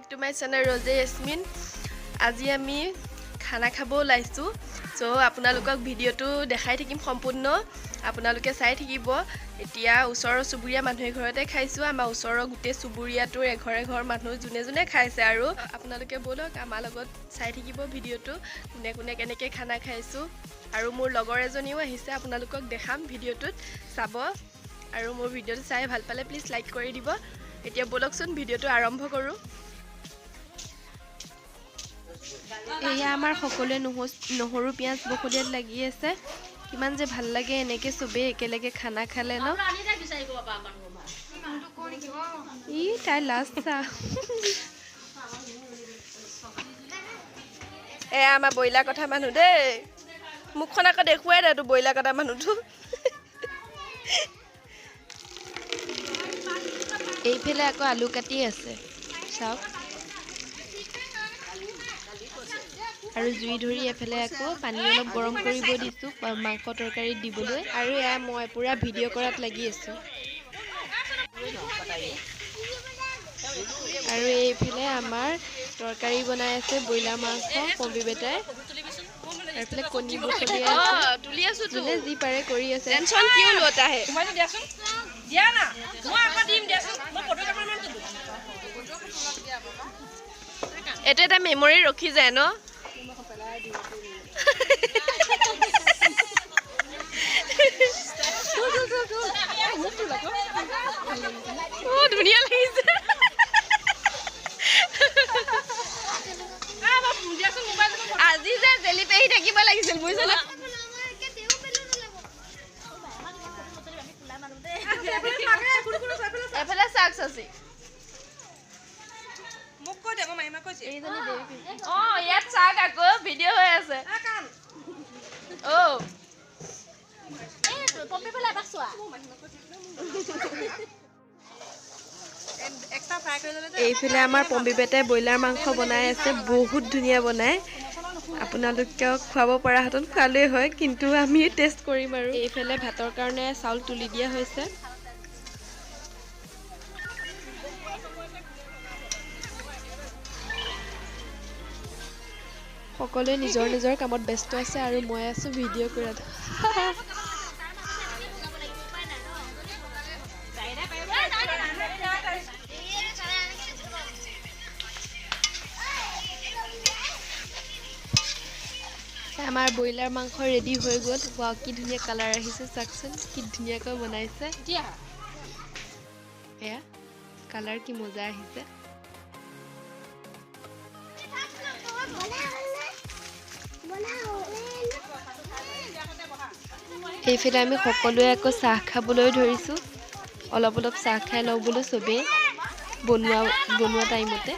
Back to my channel ৰজে Yasmin. আজি আমি খানা খাব ওলাইছোঁ। চ' আপোনালোকক ভিডিঅ'টো দেখাই থাকিম সম্পূৰ্ণ, আপোনালোকে চাই থাকিব। এতিয়া ওচৰৰ চুবুৰীয়া মানুহ এঘৰতে খাইছোঁ। আমাৰ ওচৰৰ গোটেই চুবুৰীয়াটোৰ এঘৰ এঘৰ মানুহ যোনে যোনে খাইছে আৰু আপোনালোকে ব'লক আমাৰ লগত চাই থাকিব ভিডিঅ'টো, কোনে কোনে কেনেকৈ খানা খাইছোঁ। আৰু মোৰ লগৰ এজনীও আহিছে, আপোনালোকক দেখাম ভিডিঅ'টোত, চাব। আৰু মোৰ ভিডিঅ'টো চাই ভাল পালে প্লিজ লাইক কৰি দিব। এতিয়া ব'লকচোন ভিডিঅ'টো আৰম্ভ কৰোঁ। এয়া আমাৰ সকলোৱে নহৰু পিঁয়াজ বখলিয়াত লাগি আছে। কিমান যে ভাল লাগে এনেকৈ চবেই একেলগে খানা খালে ন। ই তাই লাষ্ট চা। এয়া আমাৰ ব্ৰইলাৰ কটা মানুহ দেই, মুখখন আকৌ দেখুৱাই দে তোৰ ব্ৰইলাৰ কটা মানুহটো। এইফালে আকৌ আলু কাটি আছে চাওক, আৰু জুই ধৰি এফালে আকৌ পানী অলপ গৰম কৰিব দিছোঁ মাংস তৰকাৰীত দিবলৈ। আৰু এয়া মই পূৰা ভিডিঅ' কৰাত লাগি আছোঁ। আৰু এইফালে আমাৰ তৰকাৰী বনাই আছে ব্ৰইলাৰ মাংস পম্পী বেটাই। এইফালে কণী বখলিয়াই আছে, যোনে যি পাৰে কৰি আছে। টেনচন কিয় লতা হে? এইটো এটা মেমৰি ৰখি যায় ন। ধুনীয়া লাগিছে। আজি যে জেলি পেহী থাকিব লাগিছিল বুজিছ ন। এফালে চাওক চাচি। অ ইয়াত চাওক আকৌ ভিডিঅ' হৈ আছে। অ এইফালে আমাৰ পম্পী বেটাই ব্ৰইলাৰ মাংস বনাই আছে, বহুত ধুনীয়া বনায়। আপোনালোকেও খুৱাব পৰা হাতত খোৱালেই হয়, কিন্তু আমি টেষ্ট কৰিম। আৰু এইফালে ভাতৰ কাৰণে চাউল তুলি দিয়া হৈছে। সকলোৱে নিজৰ নিজৰ কামত ব্যস্ত আছে আৰু মই আছোঁ ভিডিঅ' কৰাত। আমাৰ ব্ৰইলাৰ মাংস ৰেডি হৈ গ'ল। ৱাও, কি ধুনীয়া কালাৰ আহিছে চাওকচোন, কি ধুনীয়াকৈ বনাইছে। এয়া কালাৰ কি মজা আহিছে। এইফালে আমি সকলোৱে আকৌ চাহ খাবলৈ ধৰিছোঁ। অলপ অলপ চাহ খাই লওঁ বোলো চবেই বনোৱা বনোৱা টাইমতে।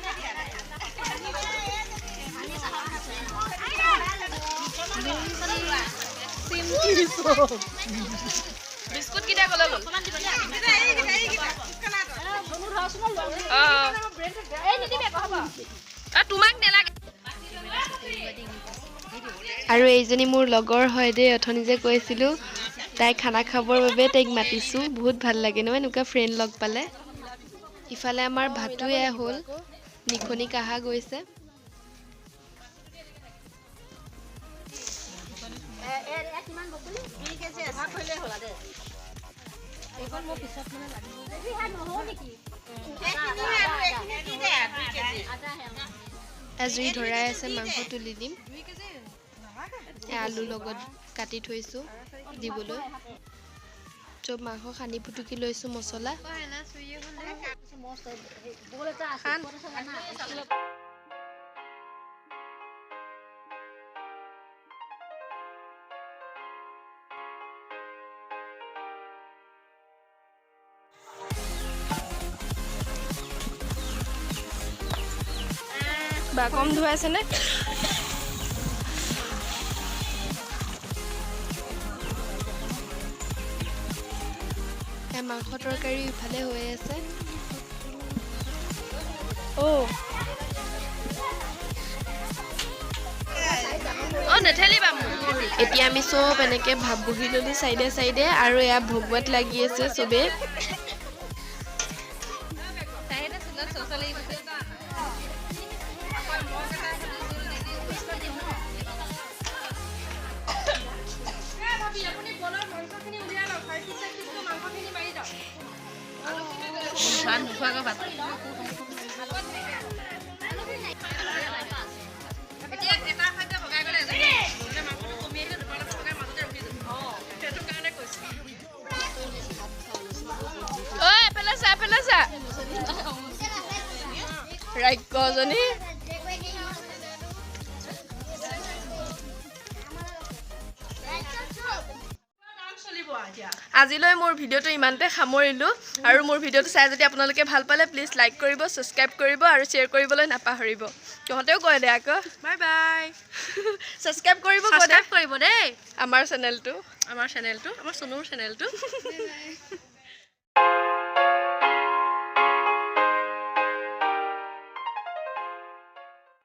আৰু এইজনী মোৰ লগৰ হয় দেই, অথনি যে কৈছিলোঁ তাই খানা খাবৰ বাবে তাইক মাতিছোঁ। বহুত ভাল লাগে ন এনেকুৱা ফ্ৰেণ্ড লগ পালে। ইফালে আমাৰ ভাতো এয়া হ'ল, নিখনি কাঢ়া গৈছে। জুই ধৰাই আছে, মাংস তুলি দিম। আলুৰ লগত কাটি থৈছোঁ দিবলৈ। চব মাংস সানি পুটুকি লৈছোঁ মছলা। বা কম ধুৱাইছেনে? মাংস তৰকাৰী ইফালে হৈ আছে। অ নেঠেলিবা। এতিয়া আমি চব এনেকে ভাত বহি ললো চাইডে চাইডে, আৰু এয়া ভগৱত লাগি আছে চবে। ভাত নোখোৱাকৈ ভাত। এতিয়া এটা খাদ্য ভগাই গ'লে মাংসটো কমি আহিলে দুবাৰ ভগাই মাজতে ৰখি যাব। সেইটো কাৰণে কৈছোঁ। ঐ, এফালে চা, এফালে চা, ৰাজ্যজনী। আজিলৈ মোৰ ভিডিঅ'টো ইমানতে সামৰিলোঁ, আৰু মোৰ ভিডিঅ'টো চাই যদি আপোনালোকে ভাল পালে প্লিজ লাইক কৰিব, ছাবস্ক্ৰাইব কৰিব আৰু শ্বেয়াৰ কৰিবলৈ নাপাহৰিব। তহঁতেও কৈ দে আকৌ। Bye bye. ছাবস্ক্ৰাইব কৰিব কৈ দে। ছাবস্ক্ৰাইব কৰিব দেই আমাৰ চেনেলটো, আমাৰ চেনেলটো, আমাৰ চনুৰ চেনেলটো।